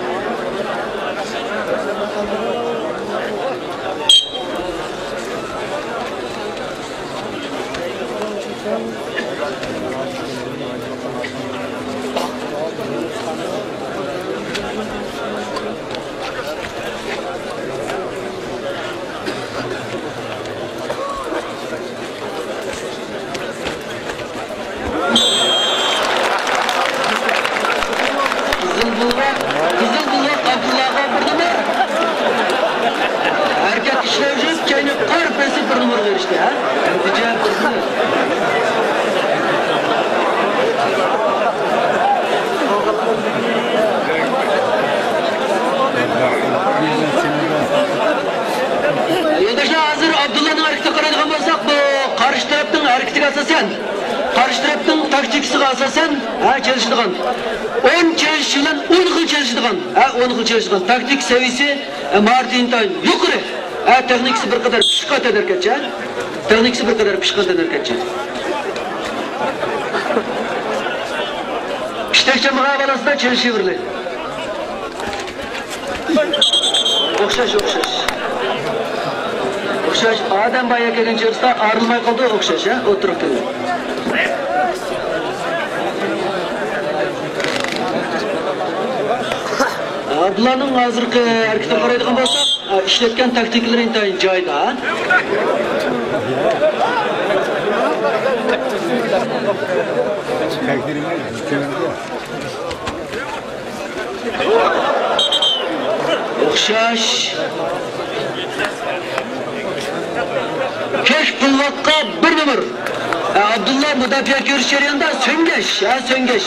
قىزىل يولداشلار، ھازىر ئابدۇللانىڭ ھەرىكىتىگە قارايدىغان بولساق، بۇ قارشى تەرەپنىڭ ھەرىكىتىگە ئاساسەن، قارشى تەرەپنىڭ تاكتىكىسىغا ئاساسەن، ھە، چېلىشىدىغان. ئون چېلىشىش بىلەن ئون خىل چېلىشىدىغان، ھە، ئون خىل چېلىشىدىغان. تاكتىك سەۋىيىسى، ھە، ماھارىتى ئىنتايىن يۇقىرى. ھە، تېخنىكىسى بىر قەدەر پىشقان تەنھەرىكەتچى، ھە. تېخنىكىسى بىر قەدەر پىشقان تەنھەرىكەتچى. پىشتەك چامغا بالاسىدا چېلىشىۋېرىلى. ئوخشاش، ئوخشاش. ئوخشاش. ئادەم بايا كەلگەن چېغىسىدا ئايرىلماي قالدى، ئوخشاش، ھە؟ ئولتۇرۇپ كەلدى. ئابدۇللانىڭ ھازىرقى ھەرىكىتىگە قارايدىغان بولساق، ئىشلەتكەن تاكتىكىلىرى ئىنتايىن جايىدا. ئوخشاش. كۆك پىلۋاققا بىر نومۇر. ئابدۇللا مۇداپىئە كۆرۈش جەريانىدا سۆڭگەش، ھە، سۆڭگەش.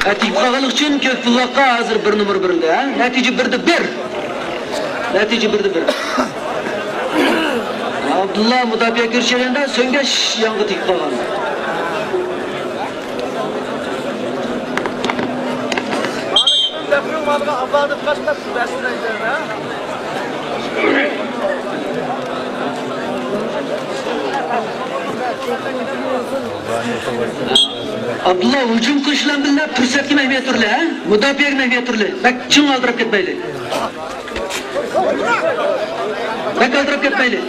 ھە، تېگىپ قالغانلىقى ئۈچۈن كۆك پىلۋاققا ھازىر بىر نومۇر بېرىلدى، ھە. نەتىجە بىردە بىر. نەتىجە بىردە بىر. ئابدۇللا مۇداپىئە كۆرۈش جەريانىدا سۆڭگەش يانغا تېگىپ قالغان. ئابدۇللا ھۇجۇم قىلىش بىلەن بىللە پۇرسەتكىمۇ ئەھمىيەت بېرىلى، ھە؟ مۇداپىئەگىمۇ ئەھمىيەت بېرىلى. بەك چىڭ ئالدىراپ كەتمەيلى. بەك ئالدىراپ كەتمەيلى.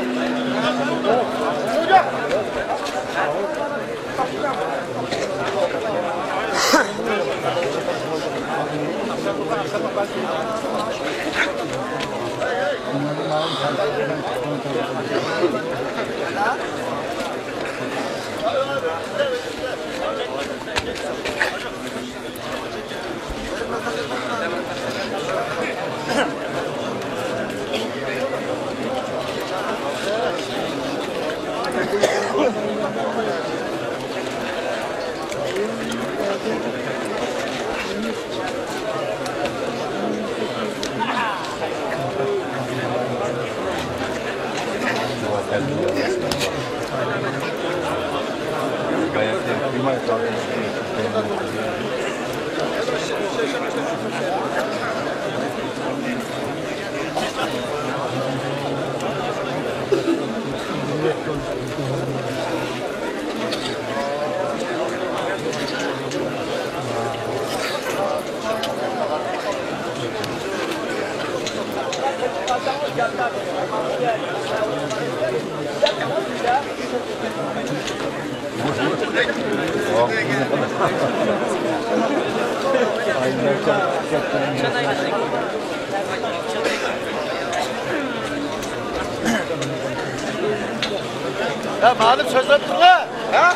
يا مالىم سۆزلەپ تۇرغا. ھە؟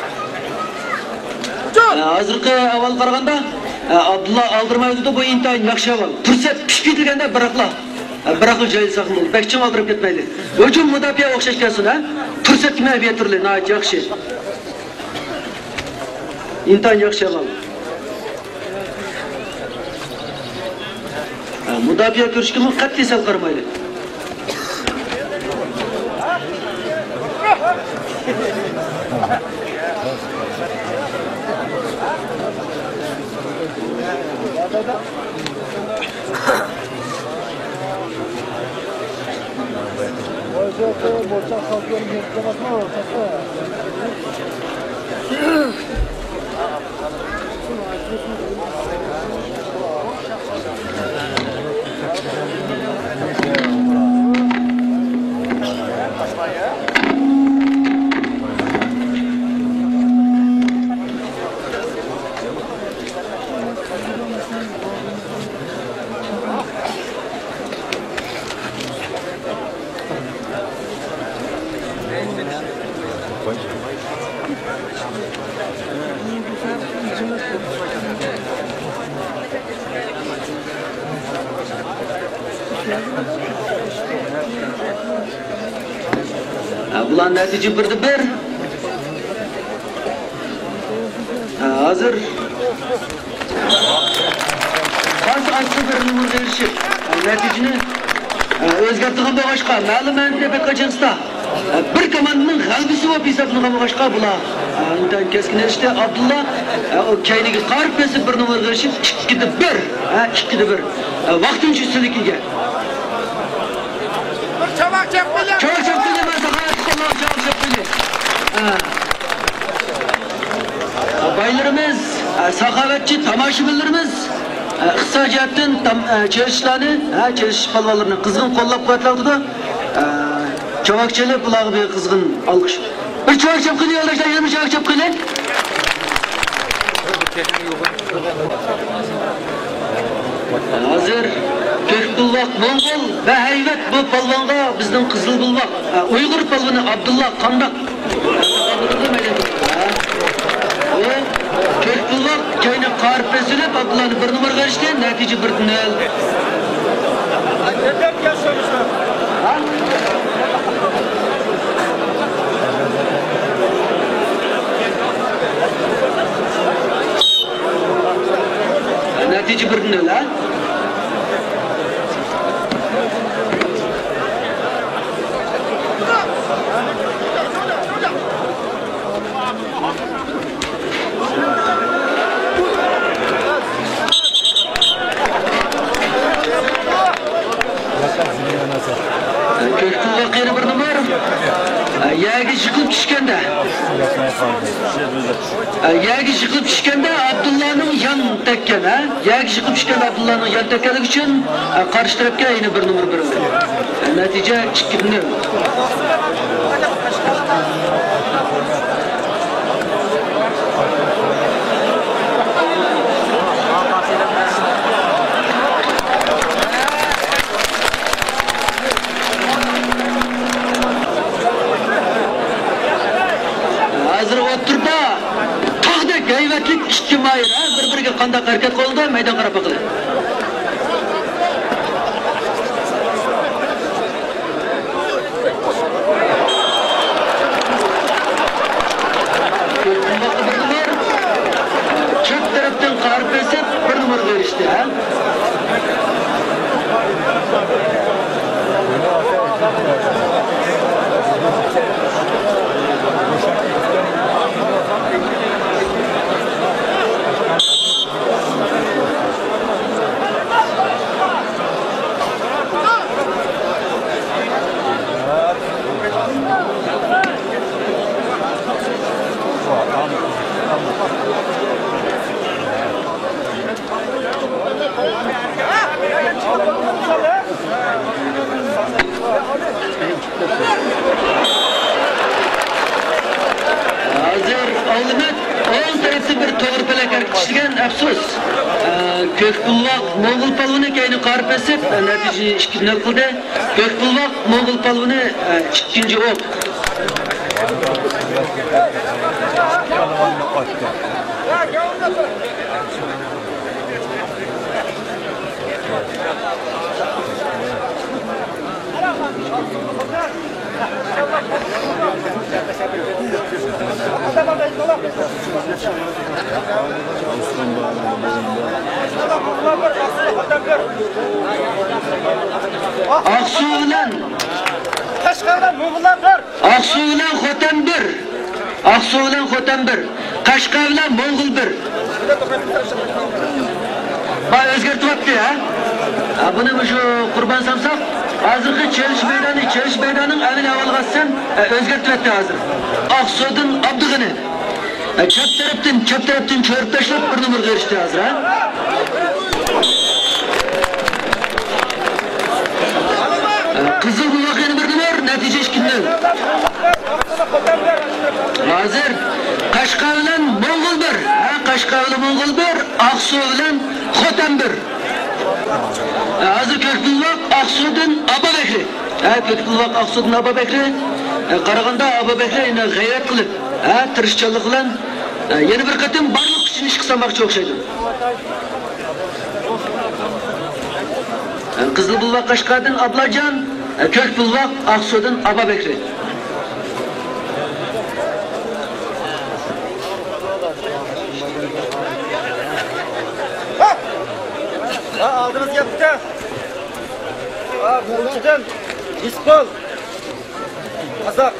ھازىرقى ئەھۋالغا قارىغاندا، ئابدۇللا ئالدىرىمايۋاتىدۇ، بۇ ئىنتايىن ياخشى ئەھۋال. پۇرسەت پىشىپ يېتىلگەندە بىراقلا، بىراقلا جايلىساق بولدى. بەك چىڭ ئالدىراپ كەتمەيلى. ھۇجۇم مۇداپىئە ئوخشاش كەلسۇن، ھە؟ پۇرسەتكە مەن بېرىپ تۇرلى، ناھايىتى ياخشى. ئىنتايىن ياخشى ئەھۋال. ھە، مۇداپىئە كۆرۈشكىمۇ قەتئىي سەل قارىمايلى. بۇلار نەتىجە بىردە بىر. ھە، ھازىر خاس ئاستى بىر نومۇرغا ئېرىشىپ، نەتىجىنى ئۆزگەرتىدىغان بولغاچقا، مەلۇم مەنىدە بىر قاچان ئۇستا بىر كوماندىنىڭ غەلىبىسى بولۇپ ھېسابلىنغان بولغاچقا، بۇلار ئىنتايىن كەسكىن ئېرىشتى. ئابدۇللا ئۇ كەينىگە قارىپ بېسىپ بىر نومۇرغا ئېرىشىپ، ئىككىدە بىر، ھە، ئىككىدە بىر ۋاقتىنچە ئۈستۈنلۈككە ئىگە. بىر چاۋاك چاپقىلى. چاۋاك چاپقىلى، مەن ساخاۋەتچى بالىلار، چاۋاك چاپقىلى. ھە. بايلىرىمىز، ساخاۋەتچى تاماشىبىنلىرىمىز، ئىقتىسادىي جەھەتتىن تام-، چېلىشلارنى، ھە، چېلىش پالۋانلىرىنى قىزغىن قوللاپ قۇۋۋەتلەۋاتىدۇ. چاۋاك چېلىپ، بۇلارغا بىر قىزغىن ئالقىش. بىر چاۋاك چاپقىلى، يولداشلار، يەنە بىر چاۋاك چاپقىلى. ھازىر كۆك بۇلۋاق موڭغۇل ۋە ھەيۋەت بۇ پالۋانغا بىزنىڭ قىزىل بۇلۋاق، ئە، ئۇيغۇر پالۋىنى ئابدۇللا قانداق؟ ئۇ كۆك بۇلۋاق كەينى قارىپ بېسىلىپ، ئابدۇللانى بىر نومۇرغا ئېرىشتى، نەتىجە بىردە نۆل. نەتىجە بىردە نۆل، ھە؟ كۆك بۇلۋاق يەنە بىر نومۇر. يەرگە يىقىلىپ چۈشكەندە. يەرگە يىقىلىپ چۈشكەندە ئابدۇللانىڭ يان تەگكەن، ھە؟ يەرگە يىقىلىپ چۈشكەندە ئابدۇللانىڭ يان تەگكەنلىكى ئۈچۈن، ھە، قارشى تەرەپكە يەنە بىر نومۇر بېرىلدى. نەتىجە ئىككىدە نۆل. ھازىر ئوتتۇرىدا تاغدەك ھەيۋەتلىك ئىككى ماھىر، ھە، بىر-بىرىگە قانداق ھەرىكەت قىلدى، مەيدان قاراپ باقىلى. چەت تەرەپتىن قارىپ بېسىپ، بىر نومۇرغا ئېرىشتى، ھە؟ ھازىر ئاۋلىمەت ئوڭ تەرەپتىن بىر توغرا پەلەك ھەرىكىتى ئىشلىگەن، ئەپسۇس. ئە، كۆك بۇلۋاق موڭغۇل پالۋىنى كەينى قارىپ بېسىپ، ئە، نەتىجىنى ئىككىدە نۆل قىلدى. كۆك بۇلۋاق موڭغۇل پالۋىنى، ئە، ئىككىنچى ئوق. ئاقسۇ بىلەن، ئاقسۇ بىلەن خوتەن بىر. ئاقسۇ بىلەن خوتەن بىر. قەشقەر بىلەن موڭغۇل بىر. بار ئۆزگەرتىۋەتتى، ھە؟ ھە، بۇنى مۇشۇ قۇربان سامساق ھازىرقى چېلىش مەيدانى، چېلىش مەيدانىنىڭ ئەمەلىي ئەھۋالىغا ئاساسەن، ئە، ئۆزگەرتىۋەتتى ھازىر. ئاقسۇدىن ئابدۇغېنى. ئە، چەت تەرەپتىن، چەت تەرەپتىن چۆرۈپ تاشلاپ بىر نومۇرغا ئېرىشتى ھازىر، ھە؟ ئە، قىزىل بۇلۋاق يەنە بىر نومۇر، نەتىجە ئىككى نۆل. ھازىر قەشقەر بىلەن موڭغۇل بىر. ھە، قەشقەر بىلەن موڭغۇل بىر، ئاقسۇ بىلەن خوتەن بىر. ھە، ھازىر كۆك بۇلۋاق ئاقسۇدىن ئابابەكرى. ھە، كۆك بۇلۋاق ئاقسۇدىن ئابابەكرى. ھە، قارىغاندا ئابابەكرى يەنە غەيرەت قىلىپ، ھە، تىرىشچانلىق بىلەن، ھە، يەنە بىر قېتىم بارلىق كۈچىنى ئىشقا سالماقچى ئوخشايدۇ. ھە، قىزىل بۇلۋاق قەشقەردىن ئابلاجان، ھە، كۆك بۇلۋاق ئاقسۇدىن ئابابەكرى. ھا، ئالدىمىزغا كەپتۇ. ھا، بۇ ئۈچىدىن ئىسپول. قازاق.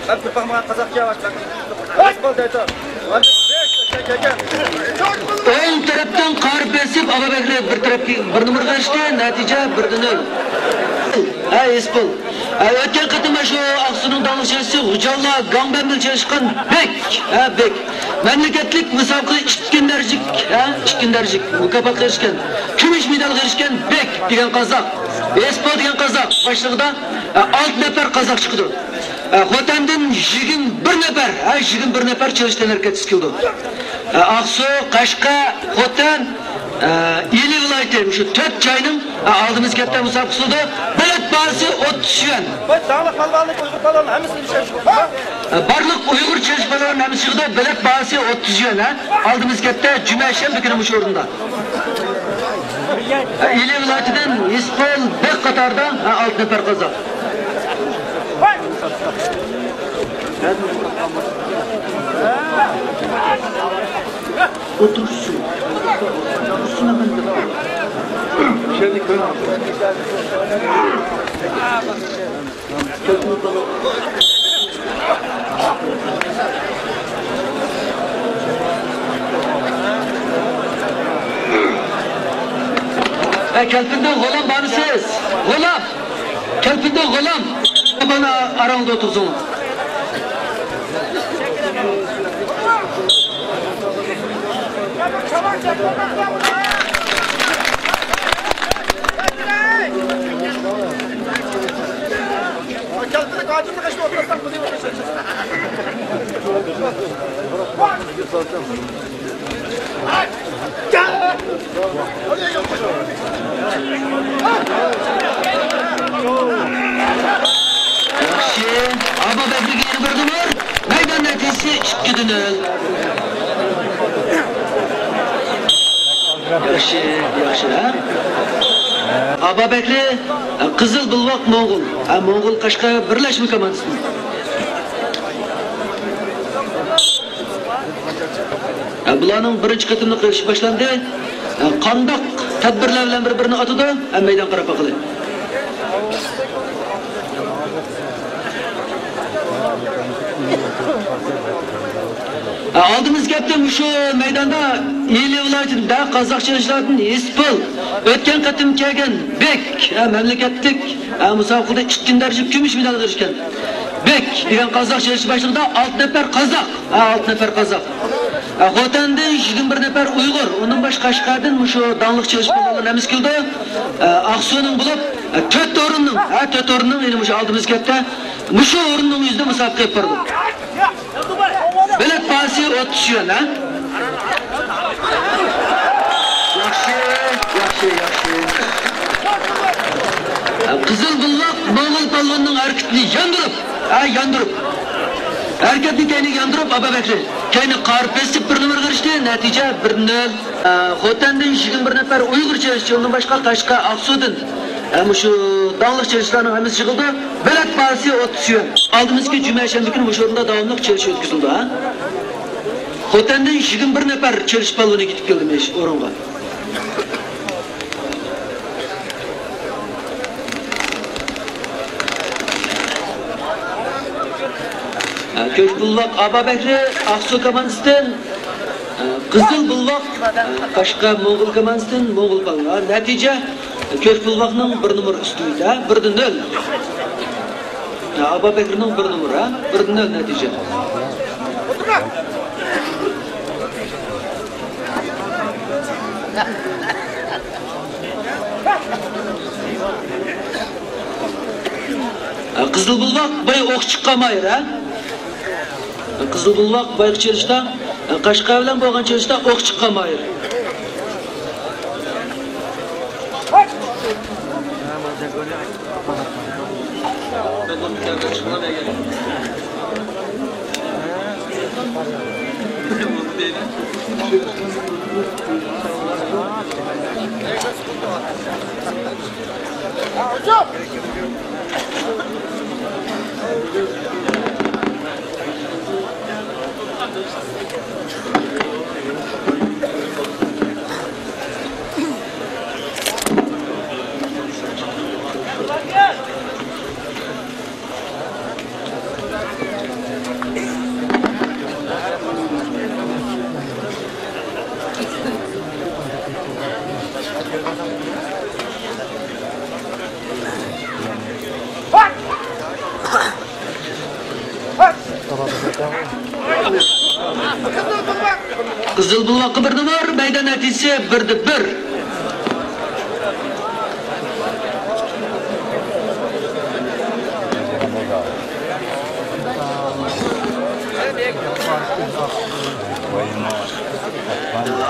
مەن بىر باقمىغان قازاق كەۋاتىدۇ. ئىسپول دەيدۇ. مەن بىر كەلگەن. ئوڭ تەرەپتىن قارا بېسىپ، ئابابەكرى بىر تەرەپكە بىر نومۇرغا ئېرىشتى. نەتىجە بىر دە نۆل. ھە، ئىسپول. ھە، ئۆتكەن قېتىم شۇ ئاقسۇنىڭ داڭلىق چېلىشچىسى غوجانلا گاڭبەن بىلەن چېلىشقان بەك. ھە، بەك. مەملىكەتلىك مۇسابىقىدە ئىككىنچى دەرىجىلىك، ھە، ئىككىنچى دەرىجىلىك مۇكاپاتقا ئېرىشكەن، كۈمۈش مېدالغا ئېرىشكەن بەك دېگەن قازاق، ئېسپو دېگەن قازاق باشلىقىدا، ھە، ئالتە نەپەر قازاق چىقىدۇ. ھە، خوتەندىن يىگىرمە بىر نەپەر، ھە، يىگىرمە بىر نەپەر چېلىش تەنھەرىكەتچىسى كېلىدۇ. ھە، ئاقسۇ، قەشقەر، خوتەن، ئىلى ۋىلايىتى مۇشۇ تۆت جاينىڭ، ھە، ئالدىمىز كەتتە مۇسابىقىسىدا بېلەت باھاسى ئوتتۇز يۈەن. داڭلىق پالۋانلىق ئۇيغۇر پالۋانلار ھەممىسى ئېلىشىۋاتىدۇ. ھە، بارلىق ئۇيغۇر چېلىش پالۋانلار ھەممىسى يىغىدۇ، بېلەت باھاسى ئوتتۇز يۈەن، ھە. ئالدىمىز كەتتە جۈمە شەنبە كۈنى مۇشۇ ئورۇندا. ھە، ئىلى ۋىلايىتىدىن ئىسپول بەك قاتاردا، ھە، ئالتە نەپەر قازاق. ئولتۇرۇشسۇن. ئولتۇرۇشسۇن ئەمەندىم. ھە، كەلپىندىن غۇلام بارمسىز؟ غۇلام! كەلپىندىن غۇلام! مانا ئاراڭدا ئولتۇرسۇن. ياخشى. ئابابەكرىگە يەنە بىر نومۇر. مەيدان نەتىجىسى ئىككى دە نۆل. ياخشى، ياخشى، ھە؟ ئابابەكرى، قىزىل بىلۋاق موڭغۇل. ھە، موڭغۇل قەشقەر بىرلەشمە كوماندىسىدىن. ھە، بۇلارنىڭ بىرىنچى قېتىملىق ئېلىشىپ باشلاندى. ھە، قانداق تەدبىرلەر بىلەن بىر-بىرىنى ئاتىدۇ؟ ھە، مەيدان قاراپ باقىلى. ھە، ئالدىمىز كەپتى مۇشۇ مەيداندا ئىلى ۋىلايىتىدە قازاق چېلىشلاردىن ئىسپول ئۆتكەن قېتىم كەلگەن بەك، ھە، مەملىكەتلىك، ھە، مۇسابىقىدە ئىككىنچى دەرىجە كۈمۈش مېدالغا ئېرىشكەن. بەك دېگەن قازاق چېلىش باشلىقىدا ئالتە نەپەر قازاق. ھە، ئالتە نەپەر قازاق. ھە، خوتەندىن يىگىرمە بىر نەپەر ئۇيغۇر، ئۇنىڭ باشقا قەشقەردىن مۇشۇ داڭلىق چېلىش پالۋانلىرىنىڭ ھەممىسى كېلىدۇ. ھە، ئاقسۇنىڭ بولۇپ، ھە، تۆت ئورۇننىڭ، ھە، تۆت ئورۇننىڭ، يەنى مۇشۇ ئالدىمىز كەپتە، مۇشۇ ئورۇننىڭ يۈزىدە مۇسابىقە ئېلىپ بارىدۇ. بېلەت باھاسى ئوتتۇز يۈەن، ھە؟ ياخشى، ياخشى، ياخشى. قىزىل بىلۋاق موڭغۇل پالۋاننىڭ ھەرىكىتىنى ياندۇرۇپ، ھە، ياندۇرۇپ. ھەرىكەتنى كەينىگە ياندۇرۇپ، ئابابەكرى كەينى قارا بېسىپ بىر نومۇرغا ئېرىشتى. نەتىجە بىر نۆل. خوتەندىن يىگىرمە بىر نەپەر ئۇيغۇر چېلىشچى، ئۇنىڭدىن باشقا قەشقەر، ئاقسۇدىن، ھە، مۇشۇ داڭلىق چېلىشچىلارنىڭ ھەممىسى يىغىلدى. بېلەت باھاسى ئوتتۇز يۈەن. ئالدىمىزدىكى جۈمە شەنبە كۈنى مۇشۇ ئورۇندا داۋاملىق چېلىش ئۆتكۈزۈلىدۇ، ھە. خوتەندىن يىگىرمە بىر نەپەر چېلىش پالۋىنى يېتىپ كەلدى مۇشۇ ئورۇنغا. ھە، كۆك بىلۋاق ئابابەكرى ئاقسۇ كوماندىسىدىن، ھە، قىزىل بىلۋاق، ھە، قەشقەر موڭغۇل كوماندىسىدىن موڭغۇل پالۋان. ھە، نەتىجە كۆك بىلۋاقنىڭ بىر نومۇر ئۈستۈنلۈكى، ھە، بىر دە نۆل. ھە، ئابابەكرىنىڭ بىر نومۇر، ھە، بىر دە نۆل نەتىجە. قىزىل بۇلۋاق باي ئوق چىققان ماھىر، ھە؟ قىزىل بۇلۋاق بايقى چېلىشتا، قەشقەر بىلەن بولغان چېلىشتا ئوق چىققان ماھىر. قىزىل بولماققا بىر نومۇر، مەيدان نەتىجىسى بىردە بىر.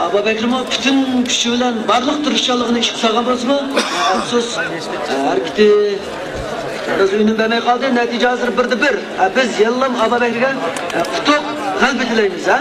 ئابابەكرىمۇ پۈتۈن كۈچى بىلەن بارلىق تىرىشچانلىقىنى ئىشقا سالغان بولسىمۇ، ئەپسۇس، ھەرىكىتى بىراز ئۈنۈم بەرمەي قالدى. نەتىجە ھازىر بىردە بىر. بىز يەنىلا ئابابەكرىگە ئۇتۇق، غەلىبە تىلەيمىز، ھە.